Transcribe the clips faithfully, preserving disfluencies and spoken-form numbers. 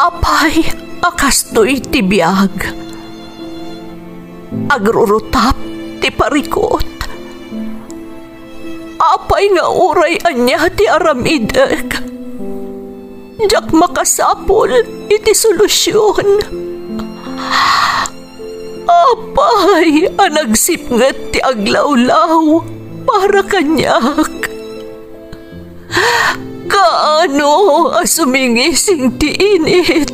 Apay a kastoy ti biag? Agrurutap ti parikut. Apay nga uray ania ti aramidek, diak makasapul iti solusion. Apay a nagsipnget ti aglawlaw para kaniak? Kaano a sumingising ti init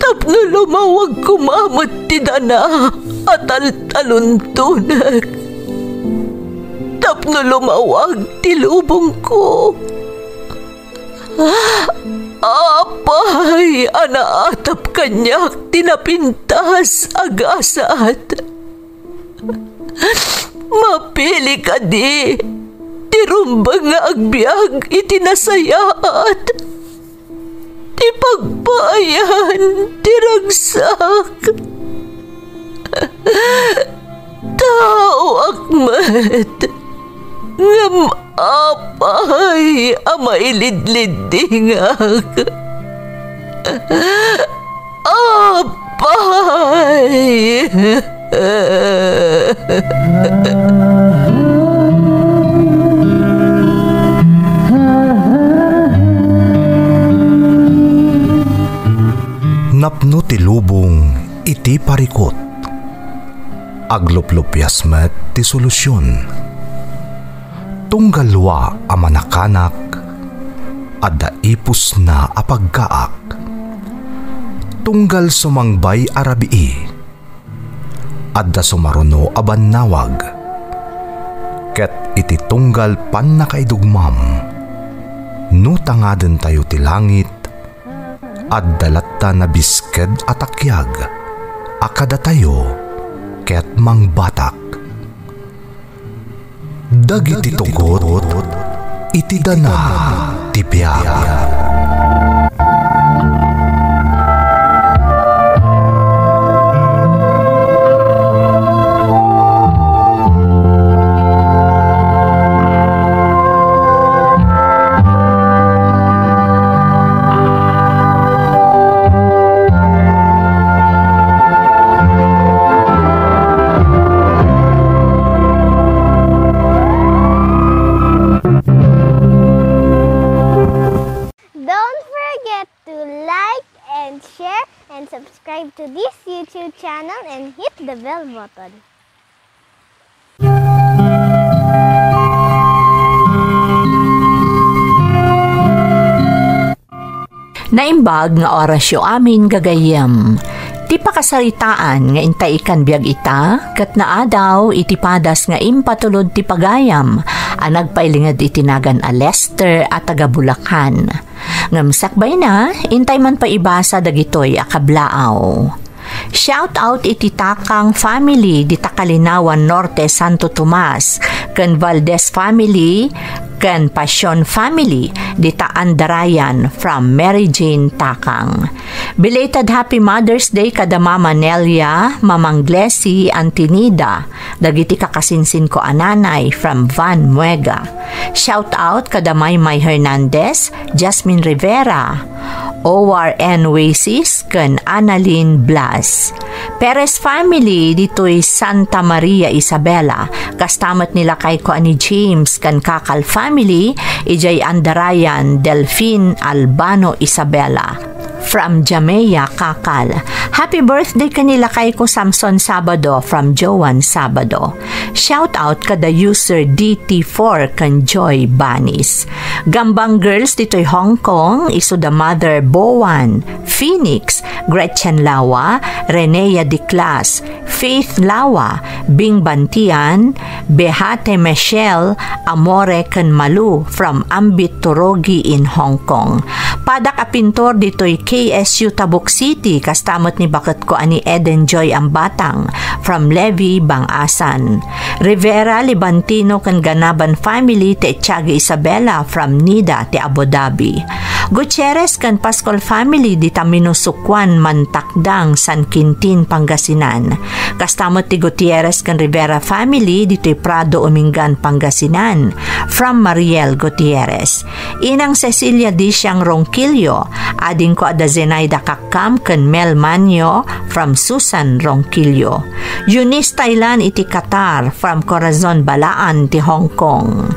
tapno lumawag koma met ti dana a taltaluntonek, tapno lumawag ti lubongko? Apay a naatap kaniak ti napintas a gasat? Mapili kadi ti rumbeng nga agbiag iti nasayaat, ti pagpaayan ti ragsak? Taoak met, ngem apay a mailidliddingak? Apay! Napno ti lubong iti parikut. Agluplupias met ti solusion. Tunggal lua a manakanak, adda ipusna a paggaak. Tunggal sumangbay a rabii, adda sumaruno a bannawag. Ket iti tunggal pannakaidugmam, no tangadentayo ti langit, adda latta nabisked a takiag a kadatayo ket mangbatak. Dagiti tugot iti dana ti biag. Don't forget to like and share and subscribe to this YouTube channel and hit the bell button. Naimbag nga orasyo amin, gagayyem. Ti pakasaritaan nga intay ikan biag ita, ket naadaw iti padas nga impatulod ti pagayam a nagpailinged iti nagan a Lester a taga Bulacan. Ngem sakbayna, intay man pay ibasa dagitoy a kablaaw. Shout out iti Takang family dita Kalinawan Norte, Santo Tomas, ken Valdez family, ken Pasion family dita Andarayan from Mary Jane Takang. Belated Happy Mother's Day kada Mama Nelia, Mamang Glessy, Auntie Nida, dagiti kakasinsinko a nanay from Van Muega. Shout out kada Maymay Hernandez, Jasmine Rivera, Owar N. Oasis, ken Annalyn Blas. Perez family ditoy Santa Maria Isabela, kasta met ni lakayko a ni James ken Kakal family idiay Andarayan, Delfin Albano Isabela. From Jamea, Kakal. Happy birthday ken ni lakayko Samson Sabado from Joan Sabado. Shout out kada user D T four ken Joy Banis. Gambang Girls ditoy Hong Kong, isu da Mother Boan, Phoenix, Gretchen Lawa, Renea Diclas, Faith Lawa, Bing Bantian, Behate Michelle, Amore ken Malu from Ambit Turogi in Hong Kong. Padak a pintor ditoy K S U Tabuk City, kasta met ni baketko a ni Eden Joy Ambatang from Levi, Bangasan. Rivera, Libantino ken Ganaban family ti Etiague Isabela from Nida ti Abu Dhabi. Gutierrez ken Pascual family dita Minusukuan, Mantakdang, San Quintin, Pangasinan. Kasta met ti Gutierrez ken Rivera family ditoy Prado, Umingan, Pangasinan. From Mariel Gutierrez. Inang Cecilia Disiang Ronquillo, adingko a da Zenaida Kakkam ken Mel Manyo from Susan Ronquillo. Eunice Thailand iti Qatar from Corazon Balaan ti Hong Kong.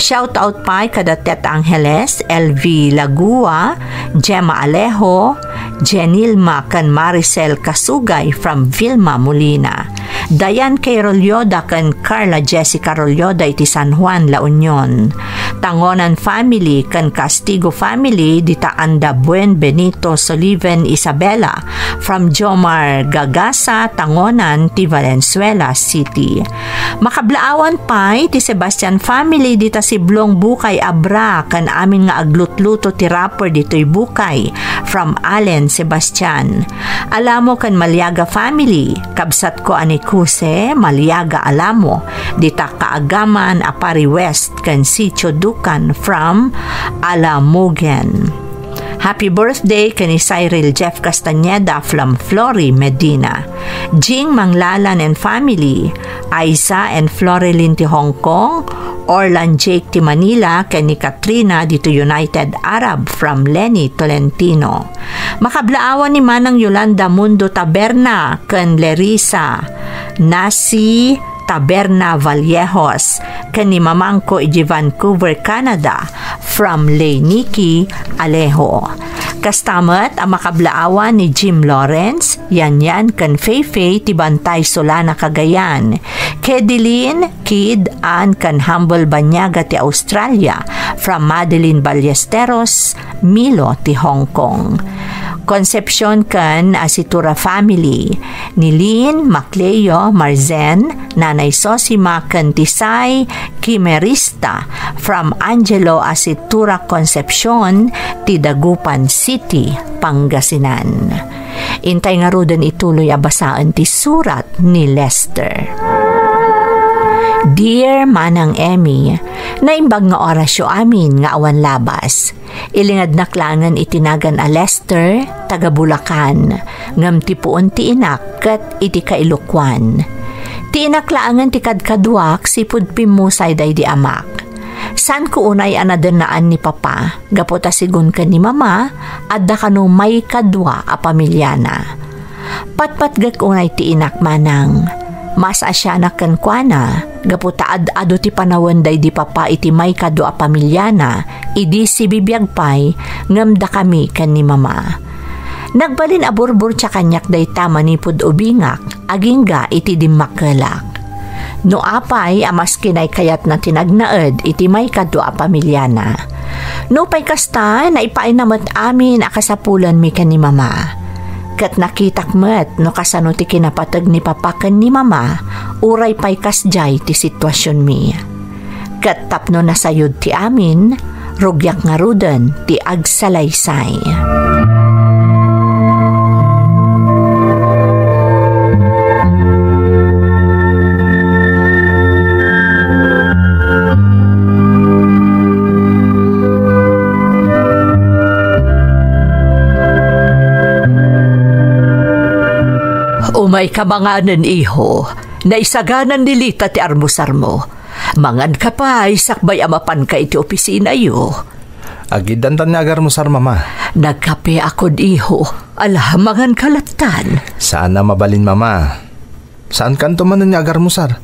Shout out pay kada Tet Angeles, L V Lagua, Gemma Alejo, Jenilma ken Maricel Kasugay from Vilma Molina. Diane K. Rolyoda ken Carla Jessica Rolyoda iti San Juan, La Union. Tangonan family ken Castigo family dita Anda Buen Benito Sullivan Isabela from Jomar Gagasa, Tangonan ti Valenzuela City. Makablaawan pay ti Sebastian family dita Siblong Bukay Abra ken amin nga aglutluto ti wrapper ditoy Bukay from Allen Sebastian. Alamo ken Maliaga family, kabsatko a ni Kuse Maliaga Alamo, dita Kaagaman a Pari West ken Sitio Dukan from Alamogen. Happy birthday ken ni Cyril Jeff Castañeda from Flory, Medina. Jing Manglalan and family, Aiza and Florilyn ti Hong Kong, Orlan Jake ti Manila, ken ni Katrina dito United Arab from Lenny Tolentino. Makablaawan ni Manang Yolanda Mundo Taberna ken Lerisa Nasi Taberna Vallejos ken ni mamangko iti Vancouver, Canada, from Lay Nikki Alejo. Kasta met a makablaawan ni Jim Lawrence, Yanyan ken Feifei ti Bantay Solana, Cagayan. Kedilin, Kid, Ann ken Humble Banyaga ti Australia, from Madeline Ballesteros, Milo ti Hong Kong. Concepcion ken Asitura family, ni Lin, Macleo, Marzen, Nanay Sosima ken Tisay Kimerista from Angelo Asitura Concepcion ti Dagupan City, Pangasinan. Intay ngaruden ituloy a basaen ti surat ni Lester. Dear Manang Emmy, naimbag nga orasyo amin nga awan labas. Ilingednak laengen iti nagan a Lester, taga Bulacan, ngem ti puon ti inak ket iti kailukuan. Ti inak laengen ti kadkaduak sipud pimmusay daydi amak. Saanko unay a nadennaan ni Papa, gapu ta sigun ken ni Mama, adda kano maikadua a pamiliana. Patpatgek unay ti inak, Manang. Maas-asianak kenkuana, gapu ta ad-adu ti panawen daydi Papa iti maikadua a pamiliana, idi sibibiag pay, ngem dakami ken ni Mama. Nagbalin a burburtia kaniak dayta manipud ubingak, agingga iti dimmakkelak. No apay a maski naykayatna ti nagnaed iti maikadua a pamiliana. Nupay kasta, naipaayna met amin a kasapulanmi ken ni Mama. Ket nakitak met no kasano ti kinapateg ni Papa ken ni Mama, uray pay kasdiay ti situasionmi. Ket tapno nasayod ti amin, rugiak ngaruden ti agsalaysay. Umayka manganen, iho. Naisaganan ni Lita ti armusarmo. Manganka pay sakbay a mapanka iti opisinayo. Agiddantan ni agarmusar, Mama. Nagkape akon, iho. Ala, manganka lattan. Saan a mabalin, Mama. Saankanto manen nga agarmusar?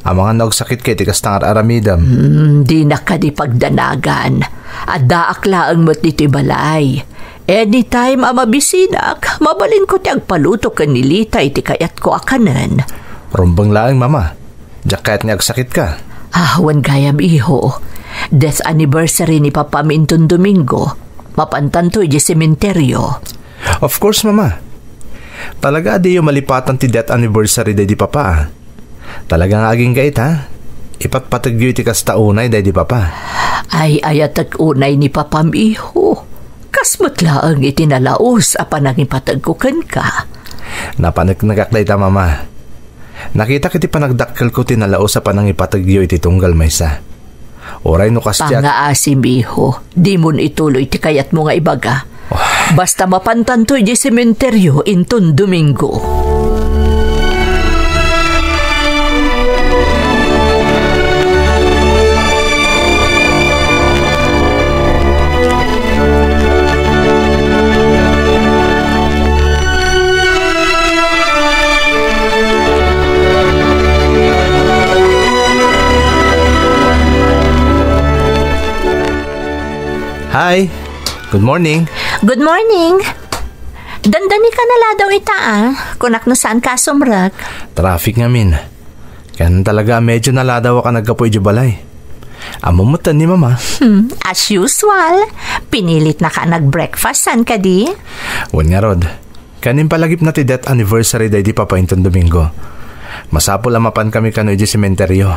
Amangan no agsakitka iti kasta nga ar-aramidem. Hmm, dinak kadi pagdanagan. Addaak laeng met ditoy balay. Anytime a mabisinak, mabalinko ti agpaluto ken ni Lita iti kayatko a kanen. Rumbeng laeng, Mama. Diak kayat nga agsakitka. Ah, wen gayam, iho. Death anniversary ni Papam inton Domingo. Mapantanto idiay sementeryo. Of course, Mama. Talaga a diyo malipatan ti death anniversary daydi Papa, ah. Talaga nga agingga ita. Ipatpategyo iti kasta unay daydi Papa. Ay-ayatek unay ni Papam, iho. Kas met laeng iti nalaus a panangipategko kenka. Napaneknekak dayta, Mama. Nakitak iti panagdakkelko ti nalaus a panangipategyo iti tunggal maysa. Uray no kasdiay. Pangaasim, iho. Dimon ituloy ti kayatmo nga ibaga. Oh. Basta mapantanto idiay sementeryo inton Domingo. Hi. Good morning. Good morning. Dandani ka na la daw ita, ah. Kunak no saan ka sumrek. Traffic ngamin. Ken talaga a medyo naladaw ka naggapu iti balay. Ammom met ni Mama. Hmm, as usual. Pinilit na ka nag-breakfast, saan kadi? Wen ngarud. Ken impalagipna ti death anniversary daydi Papa inton Domingo. Masapul a mapan kami kano iti sementeryo.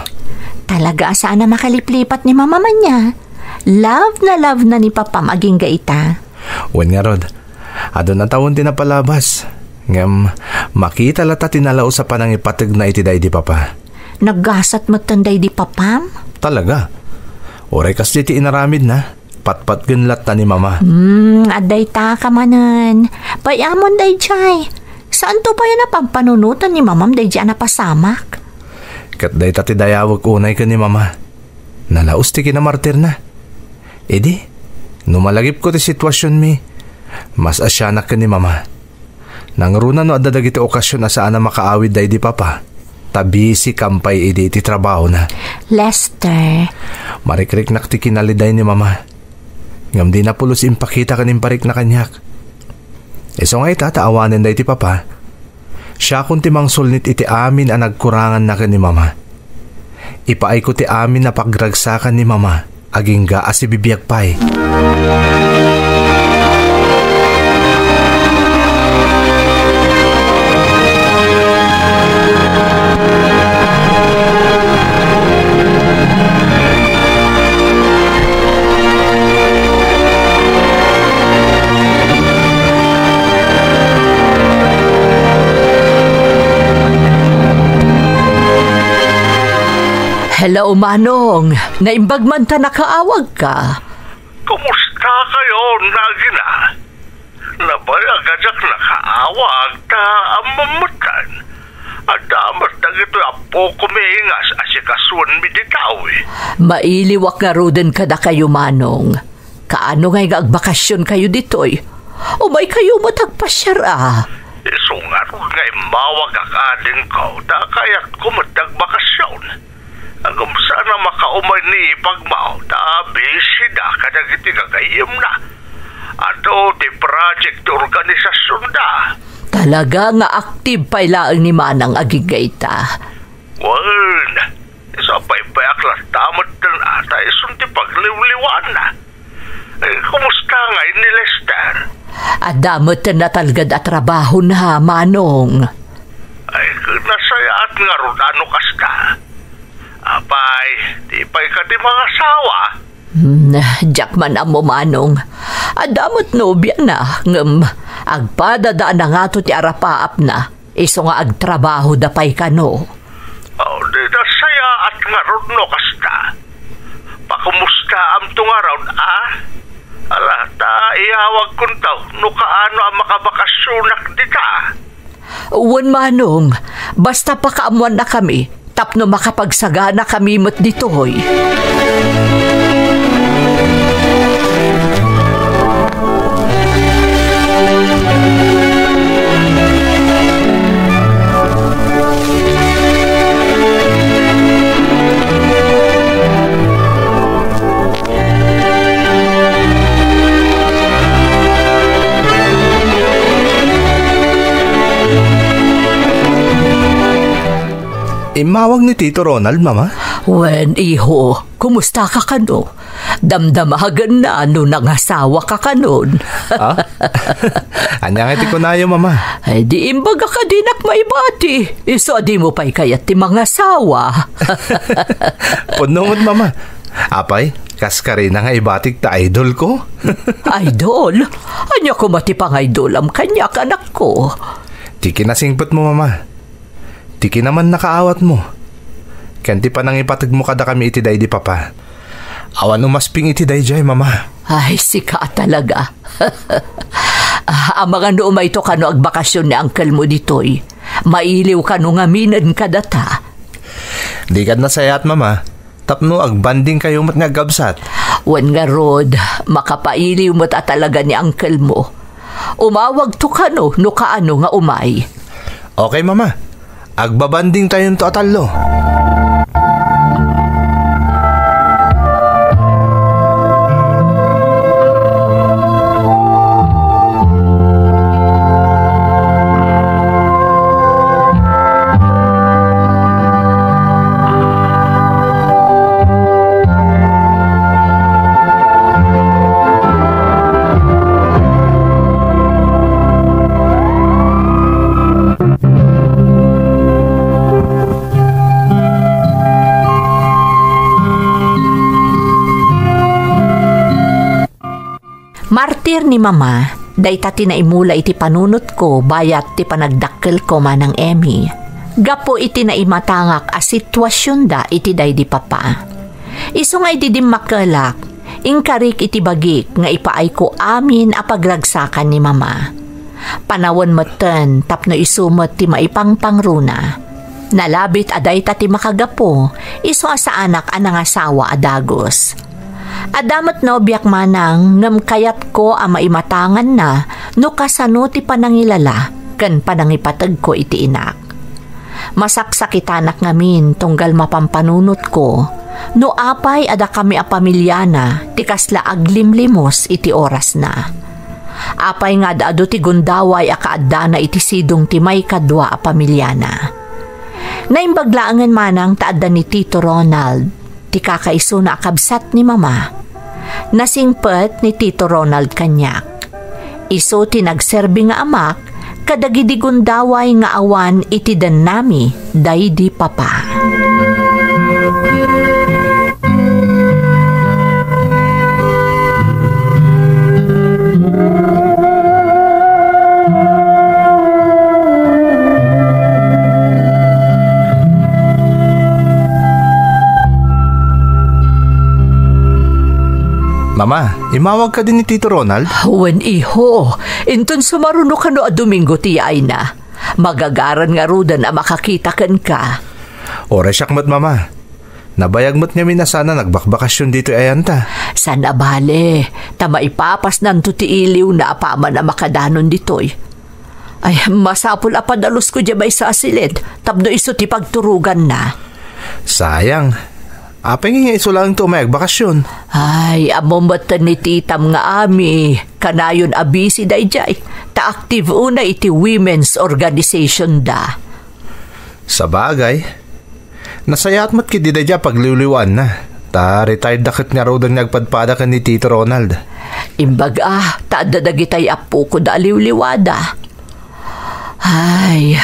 Talaga a saan a makaliplipat ni Mama man niya. Love na love na ni Papam agingga ita. Wen ngarud, adun a tawen ti napalabas. Ngem, makita lata ti nalaus a panangipategna iti daydi Papa. Naggasat metten daydi Papam? Talaga. Uray kasdi ti inaramidna, patpatgen latta ni Mama. Hmm, adda ita ka manen. Pay-amon daydiay. Saanto pay a napampanunotan ni Mamam daydiay a napasamak? Ket dayta ti dayawek unay ken ni Mama. Nalaus ti kinamartirna. Idi, no malagipko ti situasionmi, mas asianak ken ni Mama. Nangruna no adda dagiti okasion a saan a makaawid daydi Papa, ta busy kam pay idi iti trabahona. Lester. Marikriknak ti kinaliday ni Mama. Ngem dina pulos impakita ken imparikna kaniak. Isu nga ita ta awanen daydi Papa, siakon ti mangsulnit iti amin a nagkuranganna ken ni Mama. Ipaayko ti amin a pagragsakan ni Mama agingga a sibibiag pay. Hello, Manong. Naimbag man ta nakaawagka. Kumusta kayo, Nagina? Nabayag a diak nakaawag ta ammom metten. Adda met dagitoy appokomi nga as-asikasuenmi ditoy. Mailiwak ngaruden kadakayo, Manong. Kaano ngay nga agbakasionkayo ditoy? Umaykayo met agpasiar a. Isu ngarud nga immawagak, adingko, ta kayatko met ti agbakasion. Ngem saan a makaumay ni ipagmo, ta busy da kadagiti gagayyemna. Adu ti project ti organisasionda. Talaga nga active pay laeng ni Manang agingga ita. Wen, sapay pay a klaro ta met den ata isun ti pagliwliwaanna. Eh, kumusta ngay ni Lester? Adda met natalged a trabahona, Manong. Ay, nasayaat ngarud a no kasta. Apay, di pay kadi mangasawa? Hmm, diak man ammo, Manong. Adda met nobiana, ngem agpadadaanna ngato ti arapaapna. Isu nga agtrabahoda pay kano. Oh, di nasayaat ngarud no kasta. Pakumustaamto ngarud, a? Ala, ta iyawagkonto no kaano a makabakasionak dita. Wen, Manong, basta pakaammoannakami tapno makapagsaganakami met ditoy. Immawag ni Tito Ronald, Mama? Wen, iho, kumusta ka kano? Damdamagenna no nangasawa ka kanon. Ah? Ania nga ti kunayo, Mama? Ay, di imbaga ka dinak maibati. Isu a dimo pay kayat ti mangasawa. Pudno met, Mama. Apay, kas karina nga ibatik ta idol ko? Idol? Ania koma ti pangaidolam kaniak, anakko? Ti kinasingpetmo, Mama. Ti kinamannakaawatmo. Ken ti panangipategmo kadakami iti daydi Papa. Awan umasping iti daydiay, Mama. Ay, sika talaga. Amangan no umayto kano agbakasyon ni uncle mo ditoy. Mailiw kano ngamin kadata. Di kad nasayaat, Mama. Tapno agbanding kayo met nga agkabsat. Wen ngarud, makapailiw met a talaga ni uncle mo. Umawagto kano no kaano nga umay. Okay, Mama. Agbabanding tayonto a tallo. Martir ni Mama, dayta ti naimula iti panunotko bayat ti panagdakkelko, Manang Emmy. Gapu iti naimatangak a situasionda iti daydi Papa. Isu nga idi dimmakkelak, inkarik iti bagik nga ipaayko amin a pagragsakan ni Mama. Panawen metten tapno isu met ti maipangpangruna. Nalabit a dayta ti makagapu, isu a saanak a nangasawa a dagus. Adda met nobiak manang ngem kayatko a maimatanganna no kasano ti panangilala ken panangipategko iti inak. Masaksakitanak ngamin tunggal mapampanunotko no apay a dakami a pamiliana ti kasla aglimlimos iti orasna. Apay nga ad-adu ti gundaway a kaaddana iti sidong ti maikadua a pamiliana. Naimbag laengen manang ta adda ni Tito Ronald, ti kakaisuna a kabsat ni Mama. Nasingpet ni Tito Ronald kaniak. Isu ti nagserbi nga amak kadagidi gundaway nga awan iti dennami daydi Papa. Mama, imawag kadi ni Tito Ronald? Wen, iho. Inton sumaruno kano a Domingo ti yaayna. Magagaran ngaruden a makakita kenka. Uray siak met, Mama. Nabayag met ngamin a saan a nagbakbakasyon ditoy ayanta. Saan a bale, ta maipapasnanto ti iliwna apaman a makadanon ditoy. Ay, masapul a padalusko diay maysa a siled tapno isu ti pagturoganna. Sayang. Apay nga isu laeng ti umay agbakasyon? Ay, ammom met ni titam nga Ami, kanayon a busy daydiay, ta active unay iti women's organization da. Sabagay, nasayaat met ketdi daydiay a pagliwliwaanna, ta retired da ket ngaruden nga agpadpada ken ni Tito Ronald. Imbaga, ta adda dagitay appokoda a liwliwada. Ay,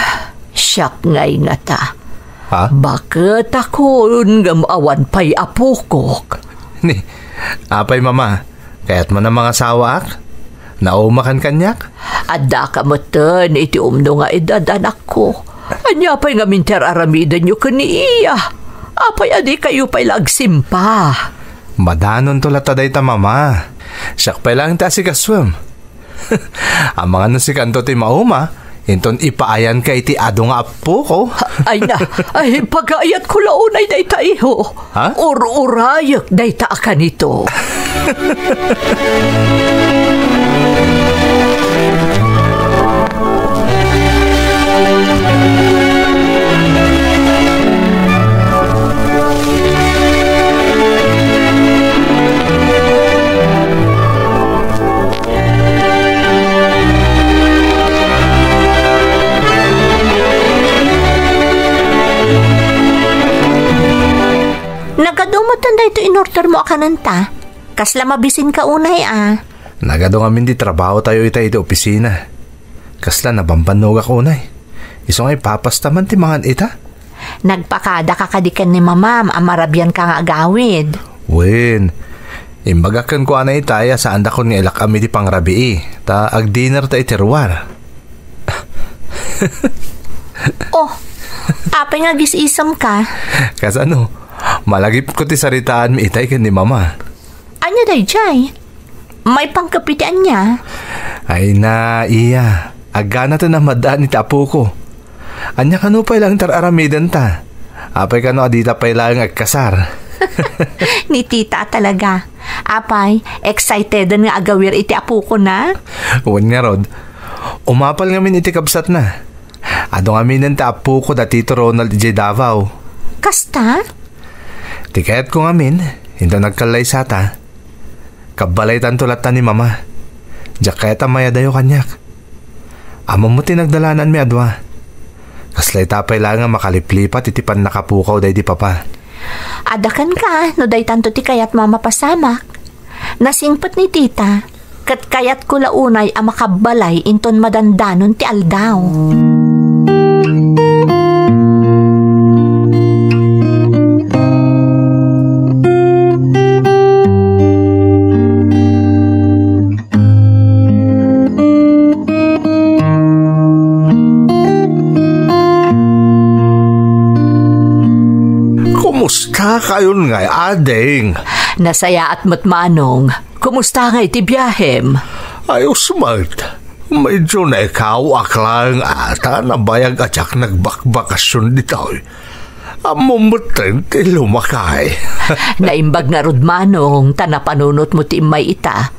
siak ngay ngata. Ha? Baket a kun ngem awan pay appokok. Ni, apay, Mama? Kayatmo a mangasawaak? Naumakan kaniak? Addaka metten iti umno nga edad, anakko. Ania pay ngamin ti ar-aramidenyo ken ni iya? Apay a dikayo pay la agsimpa? Madanonto latta dayta, Mama. Siak pay laeng ti asikasuem. Amangan no sikanto ti mauma, inton ipaayanka iti adu nga appoko. Ay na, ay, pagaayatko la unay dayta, iho. Ha? Ur-urayek dayta a kanito. Nagadu metten daytoy inordermo a kanenta. Kasla mabisinka unay a. Nagadu ngamin ti trabahotayo ita iti opisina. Kasla nabambannogak unay. Isu nga ipapasta man ti mangan ita. Nagpakadaka kadi ken ni Mamam a marabianka nga agawid? Wen, imbagak kenkuana itay a saandakon nga ilak-am iti pangrabii, ta agdinerta iti ruar. Oh, apay nga agis-isemka? Kasano? Malagipko ti saritaanmi itay ken ni Mama. Ania daydiay? Maipanggep iti ania? Ay na, iya. Agganaten a maddaan iti apoko. Ania kano pay laeng ti ar-aramidenta? Apay kano a dita pay laeng agkasar? Ni tita talaga. Apay, exciteden nga agawir iti apokona? Wen ngarud, umapal ngamin iti kabsatna. Adu ngaminen ti apoko da Tito Ronald idiay Davao. Kasta? Ti kayatko ngamin, inton agkallaysata, kabbalaytanto latta ni Mama. Diak kayat a mayadayo kaniak. Ammom ti nagdalananmi a dua. Kaslayta pay laeng a makaliplipat iti pannakapukaw daydi Papa. Adda kenka, no daytanto ti kayatmo a mapasamak. Nasingpet ni tita, ket kayatko la unay a makabbalay inton madandanon ti aldaw. Kumusta kayon ngay, ading? Nasayaat met, Manong. Kumusta ngay ti biahem? Ayos met. Medyo naikaw-ak laeng a ta nabayag a diak nagbakbakasyon ditoy. Ammom metten ti lumakay. Naimbag ngarud, Manong, ta napanunotmo ti immay ita.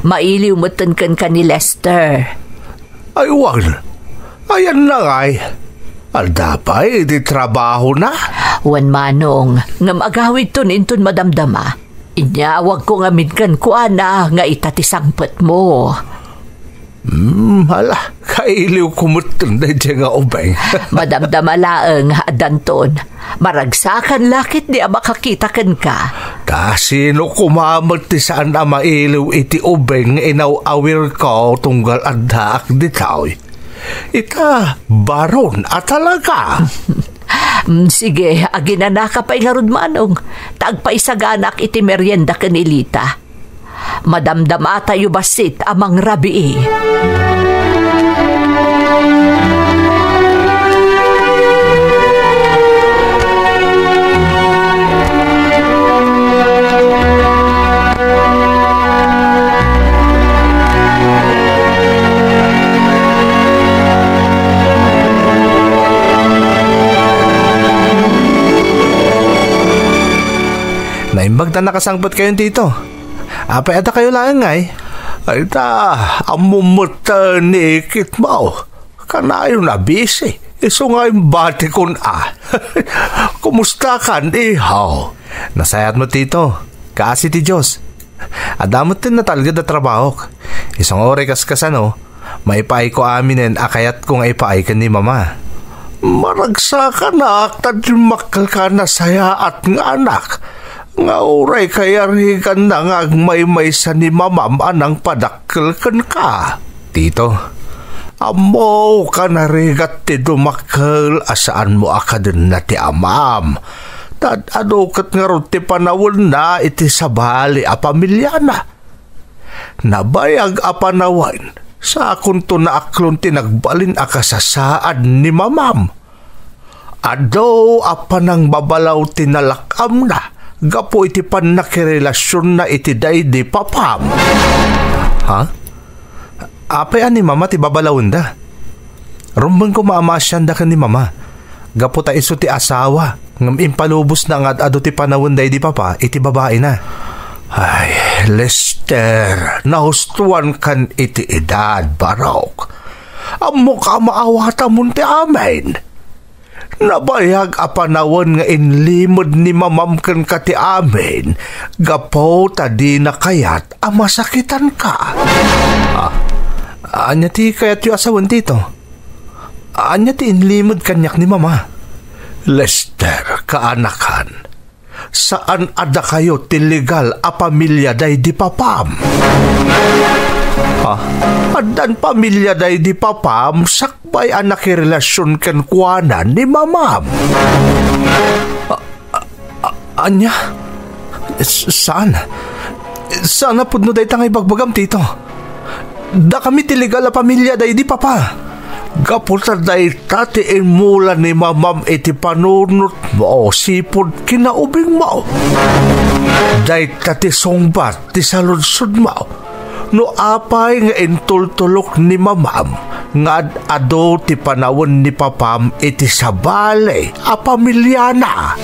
Mailiw metten kenka ni Lester. Ay, wen. Ayanna ngay? Adda pay iti trabahona? Wen, Manong, ngem agawidton inton madamdama. Inyawagko ngamin kenkuana nga ita ti sangpetmo. Hmm, hala, kailiwko metten daydiay nga ubing. Madamdama laeng, addanton. Maragsakan la ketdi a makakita kenka. Ta sino koma met ti saan a mailiw iti ubing nga inaw-awirko tunggal addaak ditoy? Ita, baron a talaga. Mm, sige, aginanaka pay ngarud, Manong, ta agpaisaganak iti merienda ken ni Lita. Madamdamatayo bassit a mangrabii. Naimbag ta nakasangpetkayon, Tito. Apay, adda kayo laeng ngay? Ay ta, ammom met ni ikitmo. Kanayon a busy. Isu nga imbatikon a. Kumusta kan, iho? Nasayaat met, Tito. Kaasi ti Dios. Adda met ti natalged a trabahok. Isu nga uray kaskasano, maipaayko aminen a kayatko nga ipaay ken ni Mama. Maragsakanak ta dimmakkelka a nasayaat nga anak, nga uray kayariganna nga agmaymaysa ni Mamam a nangpadakkel kenka. Tito, ammok a narigat ti dumakkel a saanmo a kadenna ti amam. Ta ad-adu ket ngarud ti panawenna iti sabali a pamiliana. Nabayag a panawen, sakonto naaklon ti nagbalin a kasasaad ni Mamam. Adu a panangbabalaw ti nalak-amna gapu iti pannakirelasionna iti daydi papam. Ha? Apay a ni Mama ti babalawenda? Rumbeng koma a maasianda ken ni Mama, gapu ta isu ti asawa, ngem impalubosna nga ad-adu ti panawen daydi Papa iti babaina. Ay, Lester, nahustuan kan iti edad, barok. Ammok a maawatamon ti amin. Nabayag a panawen nga inlimed ni Mamam kenka ti amin, gapu ta dina kayat a masakitanka. Ah, ania ti kayatyo a sawen, Tito? Ania ti inlimed kaniak ni Mama? Lester, kaanakan, saan a dakayo ti legal a pamilia daydi papam. Ha? Addan pamilia daydi papam sakbay a nakirelasion kenkuana ni Mamam. A-, a-, ania? S-, saan? Saan a pudno dayta nga ibagbagam, Tito? Dakami ti legal a pamilia daydi Papa. Gapu ta dayta ti immula ni mamam iti panunotmo, sipud kinaubingmo. Dayta ti sungbat ti saludsodmo. No apay nga intultulok ni mamam nga ad-adu ti panawen ni papam iti sabali a pamiliana?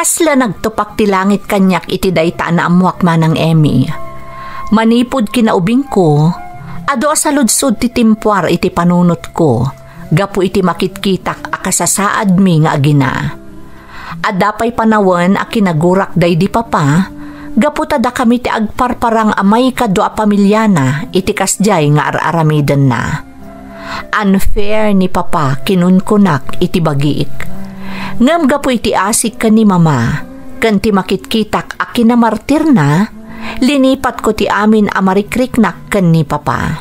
Kasla nagtupak ti langit kaniak iti dayta a naammoak, Manang Emmy. Manipud kinaubingko, adu a saludsod ti timpuar iti panunotko gapu iti makitkitak a kasasaadmi nga agina. Adda pay panawen a kinagurak daydi papa gapu ta dakami ti agparparang a maikadua a pamiliana iti kasdiay nga ar-aramidenna. Unfair ni Papa, kinunkunak iti bagik. Ngem gapu iti asik ken ni Mama, ken ti makitkitak a kinamartirna, linipatko ti amin a marikriknak ken ni Papa.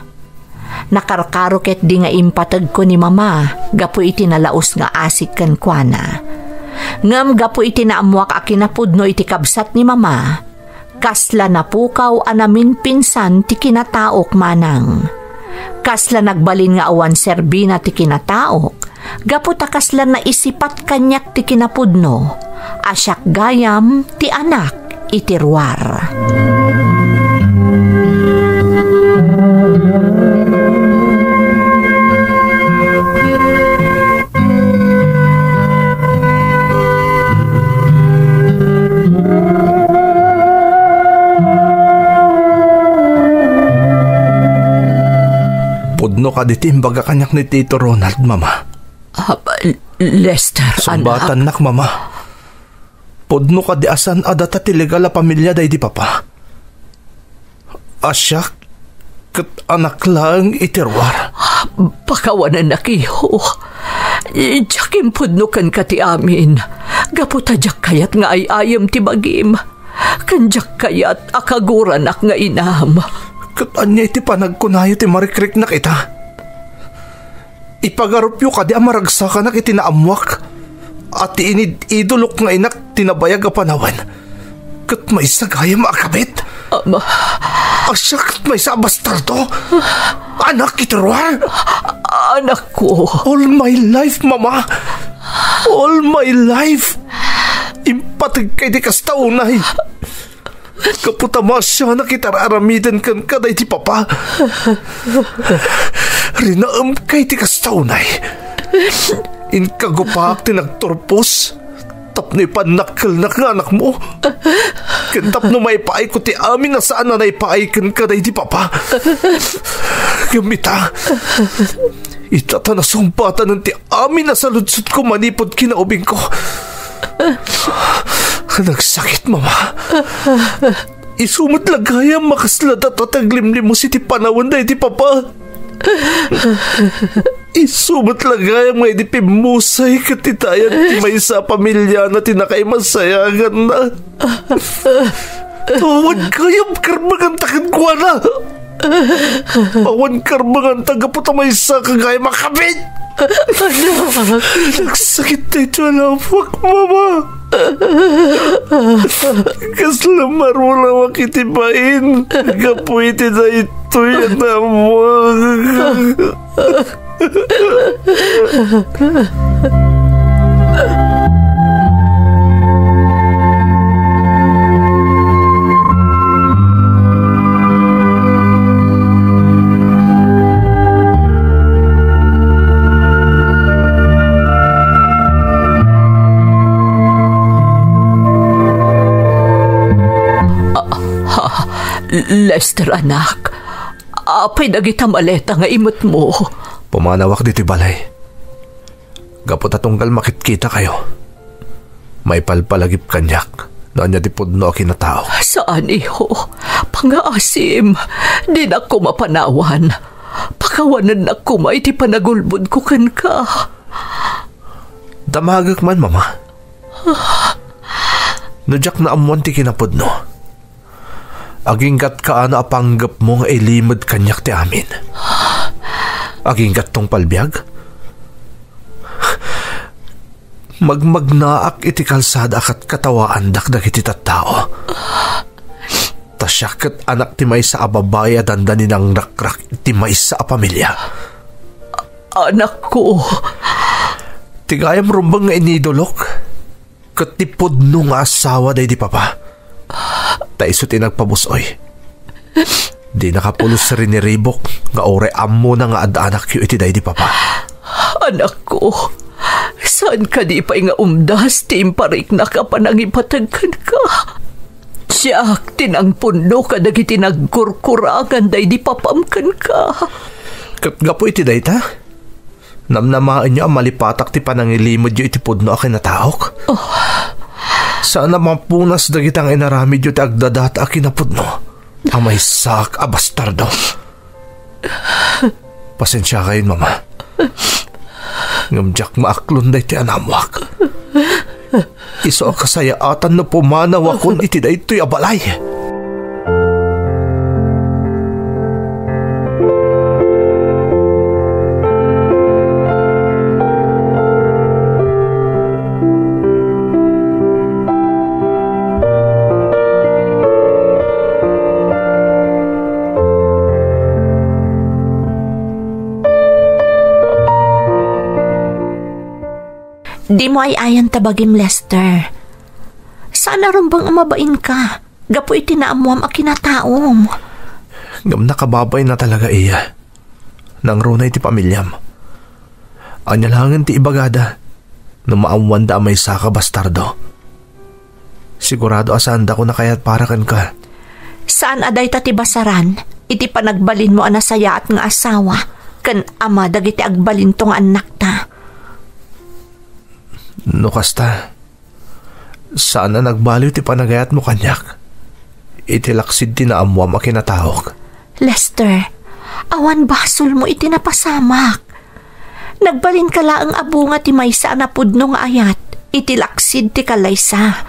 Nakarkaro ketdi nga impategko ni Mama gapu iti nalaus nga asik kenkuana. Ngem gapu iti naammoak a kinapudno iti kabsat ni Mama, kasla napukaw a naminpinsan ti kinataok, Manang. Kasla nagbalin nga awan serbina ti kinataok, gapu ta kasla naisipat kaniak ti kinapudno a siak gayam ti anak iti ruar. Pudno kadi ti imbaga kaniak ni Tito Ronald, Mama? Ah, Lester, anak. Sungbatannak, Mama. Pudno kadi a saan a data ti legal a pamilia daydi Papa? A siak ket anak laeng iti ruar. Pakawanennak, iho. Diak impudno kenka ti amin, gapu ta diak kayat nga ay-ayem ti bagim, ken diak kayat a kaguranak nga inam. Ket ania iti panagkunayo ti marikriknak ita? Ipagarupyo kadi a maragsakanak iti naammoak a ti inid-idolok nga inak ti nabayag a panawen ket maysa gayam a kabit? Ama. A siak ket maysa a bastardo? Anak iti ruar? Anakko. All my life, Mama. All my life. Impategka iti kasta unay. Gapu ta maasianak iti ar-aramiden kenka daydi Papa. Rinaemka iti kasta unay. Inkagupaak ti nagturpos tapno ipannakkelnak nga anakmo. Ken tapno maipaayko ti amin a saan a naipaay kenka daydi Papa. Ngem ita, ita ta nasungbatanen ti amin a saludsodko manipud kinaubingko. Nagsakit, Mama. Isu met la gayam a kasla data ti aglimlimos iti panawen daydi Papa. Isu met la gayam nga idi pimmusay ket itayan ti maysa a pamiliana ti nakaimasayaganna. Awan gayam karbenganta kenkuana. Awan karbenganta gapu ta maysa ka gayam a kabit. Anak. Nagsakit daytoy a naammoak, Mama. Kasla marulawak iti bain gapu iti daytoy a naammoak. Ah, ah, Lester, anak, apay dagita maleta nga imetmo? Pumanawak ditoy balay. Gapu ta tunggal makitkitakayo, maipalpalagip kaniak no ania ti pudno a kinataok. Saan, iho. Pangaasim. Dinak koma panawan. Pakawanennak koma iti panagulbodko kenka. Damagek man, Mama. No diak naammoan ti kinapudno, aginggatka a no a panggepmo nga ilimed kaniak ti amin. Aginggattong palbiag? Magmagnaak iti kalsada a katkatawaandak dagiti tattao. Ta siak ket anak ti maysa a babai a dandani nangrakrak iti maysa a pamilia. Anakko. Ti gayam rumbeng nga inidolok ket ti pudno nga asawa daydi papa. Ta isu ti nagpabus-oy. Dinaka pulos riniribuk nga uray ammona nga ad-anakyo iti daydi papa. Anakko, saan kadi pay nga umdas ti impariknak a panangipateg kenka? Siak ti nangpunno kadagiti nagkurkurangan daydi papam kenka. Ket gapu iti dayta, namnamaenyo a malipatak ti panangilimedyo iti pudno a kinataok? Oh. Saan a mapunas dagita nga inaramidyo ti agdadata a kinapudno a maysaak a bastardo. Pasensiakayon, Mama. Ngem diak maaklon daytoy a naammoak. Isu a kasayaatan no pumanawakon iti daytoy a balay. Dimo ay-ayan ta bagim, Lester. Saan a rumbeng a mabainka gapu iti naammoam a kinataom. Ngem nakababain a talaga iya. Nangruna iti pamiliam. Ania laengen ti ibagada no maammoanda a maysaka a bastardo? Sigurado a saandako nakayat para kenka. Saan a dayta ti basaran iti panagbalinmo a nasayaat nga asawa ken ama dagiti agbalinto nga annakta? No kasta, saan a nagbaliw ti panagayatmo kaniak iti laksid ti naammoam a kinataok. Lester, awan basolmo iti napasamak. Nagbalinka laeng a bunga ti maysa a napudno nga ayat iti laksid ti kallaysa.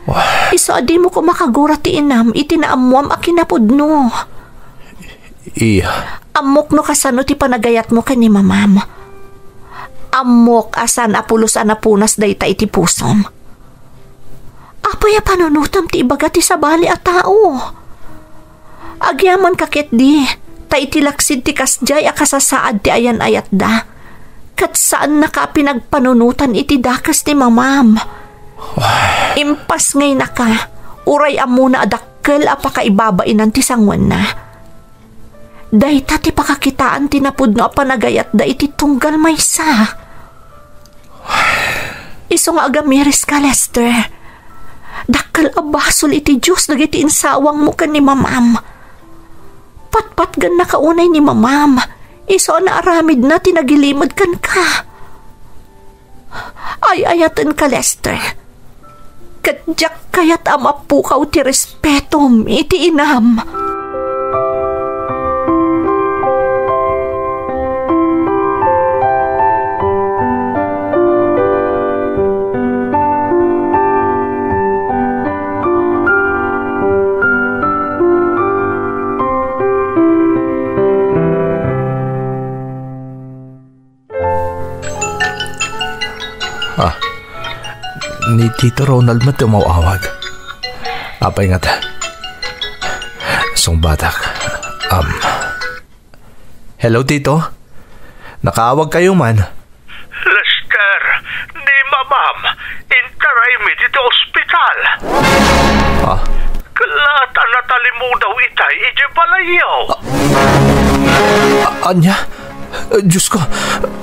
Wah. Isu a dimo koma kagura ti inam iti naammoam a kinapudno. Iya. Ammok no kasano ti panagayatmo ken ni mamam. Ammok a saan a pulos a napunas dayta iti pusom. Apay a panunotam ti ibaga ti sabali a tao? Agyamanka ketdi, ta iti laksid ti kasdiay a kasasaad ti ayan-ayatda, ket saannaka a pinagpanunotan iti dakes ni mamam. Impasngaynaka, uray ammona a dakkel a pakaibabainan ti sangoanna. Dayta ti pakakitaan ti napudno a panagayatda iti tunggal maysa. Isu nga agamiriska, Lester. Dakkel a basol iti Dios dagiti insawangmo ken ni mamam. Patpatgennaka unay ni mamam. Isu a naaramidna ti nagilimed kenka. Ay-ayatenka, Lester. Ket diak kayat a mapukaw ti respetom iti inam. Ah, ni Tito Ronald met ti umaw-awag. Apay ngata? Sungbatak. Um, hello, Tito? Nakaawag kayo man? Lester, ni mamam, intaraymi ditoy ospital. Ah? Kalaat a natalimudaw itay idiay balayyo. Ah, anya? Eh, Diyos ko,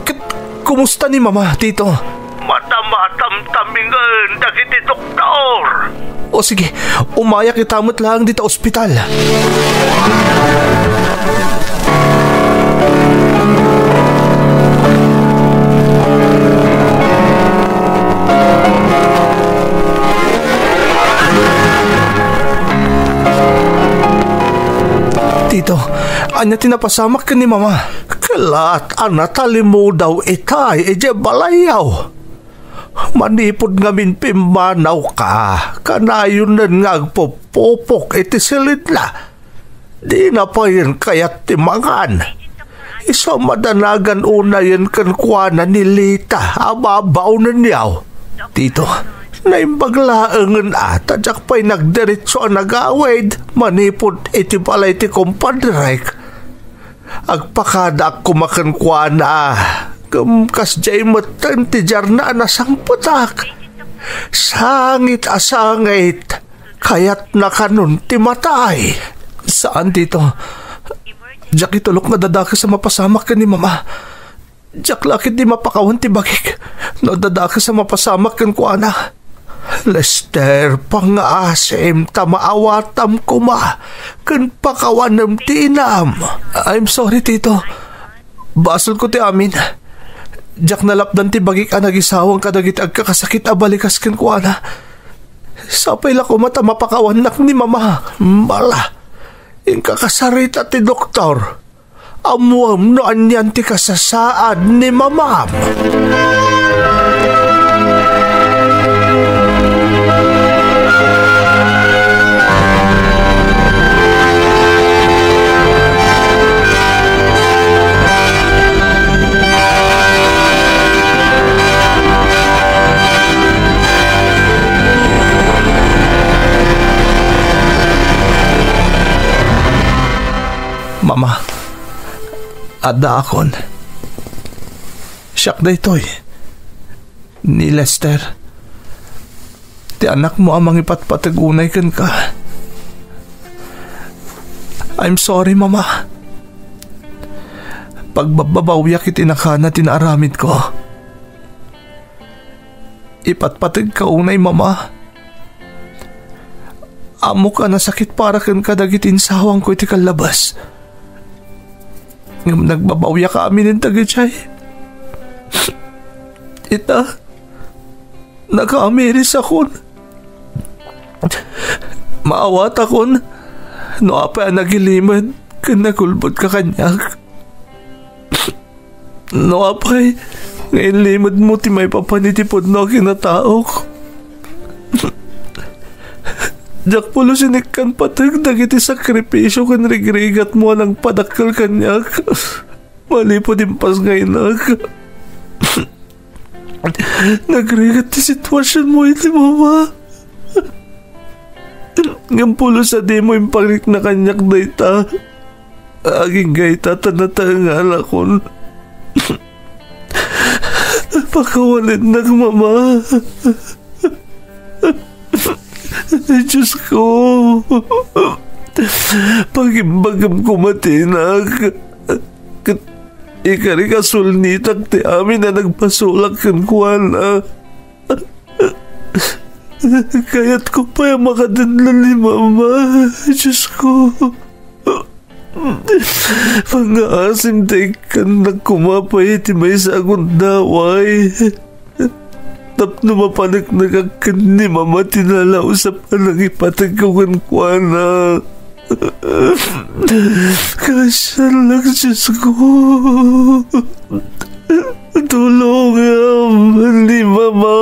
ket kumusta ni Mama, Tito? Madamatamtamingen dagiti doktor. O sige, umayak ita met laeng dita ospital. Tito, ania ti napasamak ken ni Mama? Kalat a natalimudaw itay idiay balayyo. Manipud ngamin pimmanawka, kanayonen nga agpupupok iti silidna. Dina payen kayat ti mangan. Isu a madanagan unayen kenkuana ni Lita a babaonenyo. Tito, naimbag laengen a ta diak pay nagdiretso a nagawid manipud iti balay ti kumpadrek. Agpakadaak koma kenkuana, ngem kasdiay metten ti diarna a nasangpetak. Sangit a sangit, kayatna kanon ti matay. Saan, Tito. Diak itulok nga dadakes a mapasamak ken ni Mama. Diak la ketdi mapakawan ti bagik no dadakes a mapasamak kenkuana. Lester, pangngaasim ta maawatam koma ken pakawanem ti inam. I'm sorry, Tito. Basolko ti amin. Diak nalapdan ti bagik a nagisawang kadagiti agkakasakit a balikas kenkuana. Sapay la koma ta mapakawannak ni Mama. Mala, inka kasarita ti doktor. Ammuem no anian ti kasasaad ni Mamam. Mama, addaakon. Siak daytoy, ni Lester. Ti anakmo a mangipatpateg unay kenka. I'm sorry, Mama. Pagbabbabawiak iti nakana ti naaramidko. Ipatpategka unay, Mama. Ammok a nasakit para ken kadagiti insawangko iti kallabas. Ngem nagbabawiak amin dagiti ay. Ita, nakaamirisakon. Maawatakon no apay a nagilimed ken nagulbodka kaniak. No apay nga inlimedmo ti maipapan iti pudno a kinataok. Diak pulos inikkan pateg dagiti sakripisio ken rigrigatmo a nangpadakkel kaniak. Manipud impasngaynak. Nagrigat ti situasionmo iti Mama. Ngem pulos a dimo imparikna kaniak dayta. Agingga ita ta nataenganakon. Pakawanennak, Mama. Diosko, pagimbagem koma ti inak. Ket ikarik a sulnitak ti amin a nagpasulak kenkuana. Kayatko pay a makadengngeg ni Mama, Diosko. Pangngaasim ta ikkannak koma pay iti maysa a gundaway tapno mapaneknekak ken ni Mama ti nalausap a nangipategko kenkuana. Kaasiannak, Diosko. Tulongam ni Mama.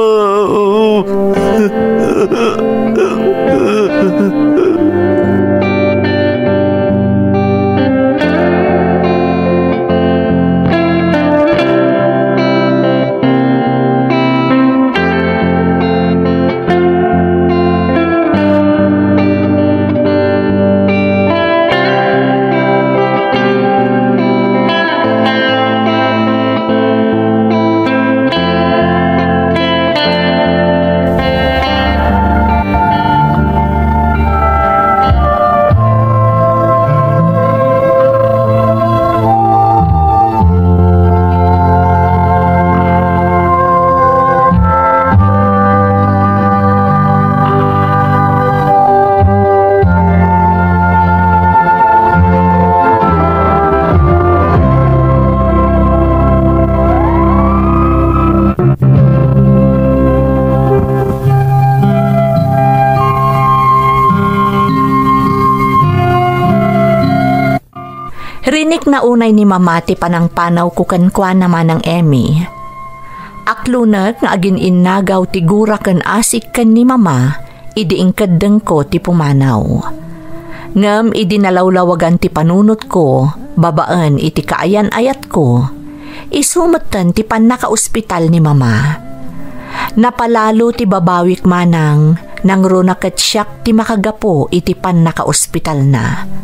Nikna unay ni Mama ti panangpanawko kenkuana, Manang Emmy. Aklonek nga agin-innagaw ti gura ken asik ken ni Mama idi inkeddengko ti pumanaw. Ngem idi nalawlawagan ti panunotko babaen iti kaayan-ayatko, isu metten ti pannakaospital ni Mama. Napalalo ti babawik, Manang, nangruna ket siak ti makagapu iti pannakaospitalna.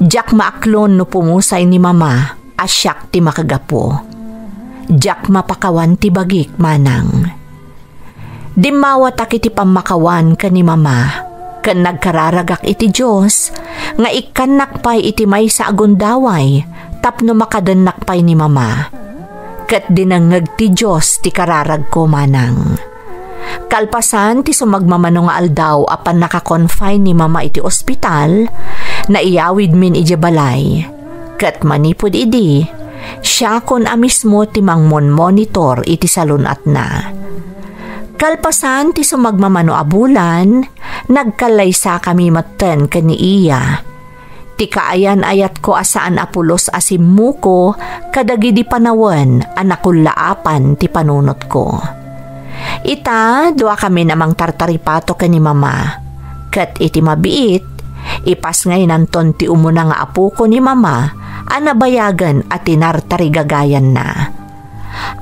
Diak maaklon no pumusay ni Mama a siak ti makagapu. Diak mapakawan ti bagik, Manang. Dimmawatak iti pammakawan ken ni Mama, ken nagkararagak iti Dios nga ikkannak pay iti maysa a gundaway tapno makadennak pay ni Mama. Ket dinengngeg ti Dios ti kararagko, Manang. Kalpasan ti sumagmamano nga aldaw a pannaka-confine ni Mama iti ospital, naiyawidmin idiay balay. Ket manipud idi, siakon a mismo ti mangmonmonitor iti salun-atna. Kalpasan ti sumagmamano a bulan, nagkallaysakami metten ken ni iya. Ti kaayan-ayatko a saan a pulos a simmuko kadagidi panawen a nakullaapan ti panunotko. Ita, duakamin a mangtartaripato ken ni Mama. Ket iti mabiit, ipasngaynanton ti umuna nga apoko ni Mama a nabayagen a tinartarigagayanna.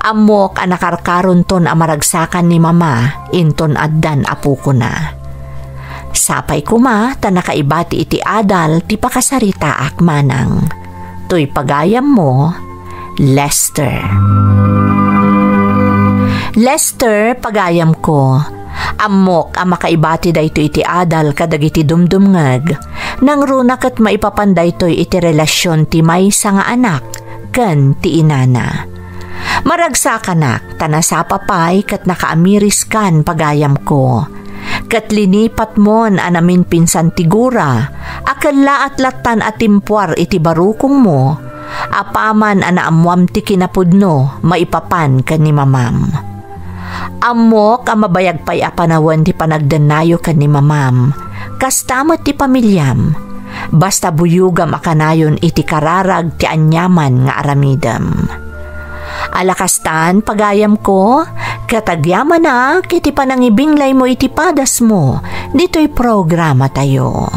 Ammok a nakarkaronton a maragsakan ni Mama inton addan apokona. Sapay koma ta nakaibati iti adal ti pakasaritaak, Manang. Toy pagayammo, Lester. Lester, pagayamko, ammok a makaibati daytoy iti adal kadagiti dumdumngeg, nangruna ket maipapan daytoy iti relasion ti maysa nga anak ken ti inana. Maragsakanak ta nasapa pay ket nakaamiriskan, pagayamko. Ket linipatmon a naminpinsan ti gura a kellaat lattan a timpuar iti barukongmo, apaman a naammoam ti kinapudno maipapan ken ni Mamam. Ammok a mabayag pay a panawen ti panagdennayo ken ni Mamam, kasta met ti pamiliam. Basta buyogam a kanayon iti kararag ti aniaman nga aramidem. Ala kastan, pagayamko, ket agyamanak iti panangibinglaymo iti padasmo ditoy programatayo.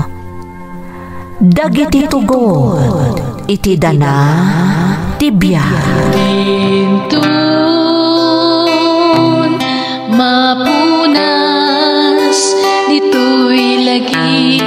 Dagiti tugot iti dana ti biag. Inton mapunas ditoy lagi.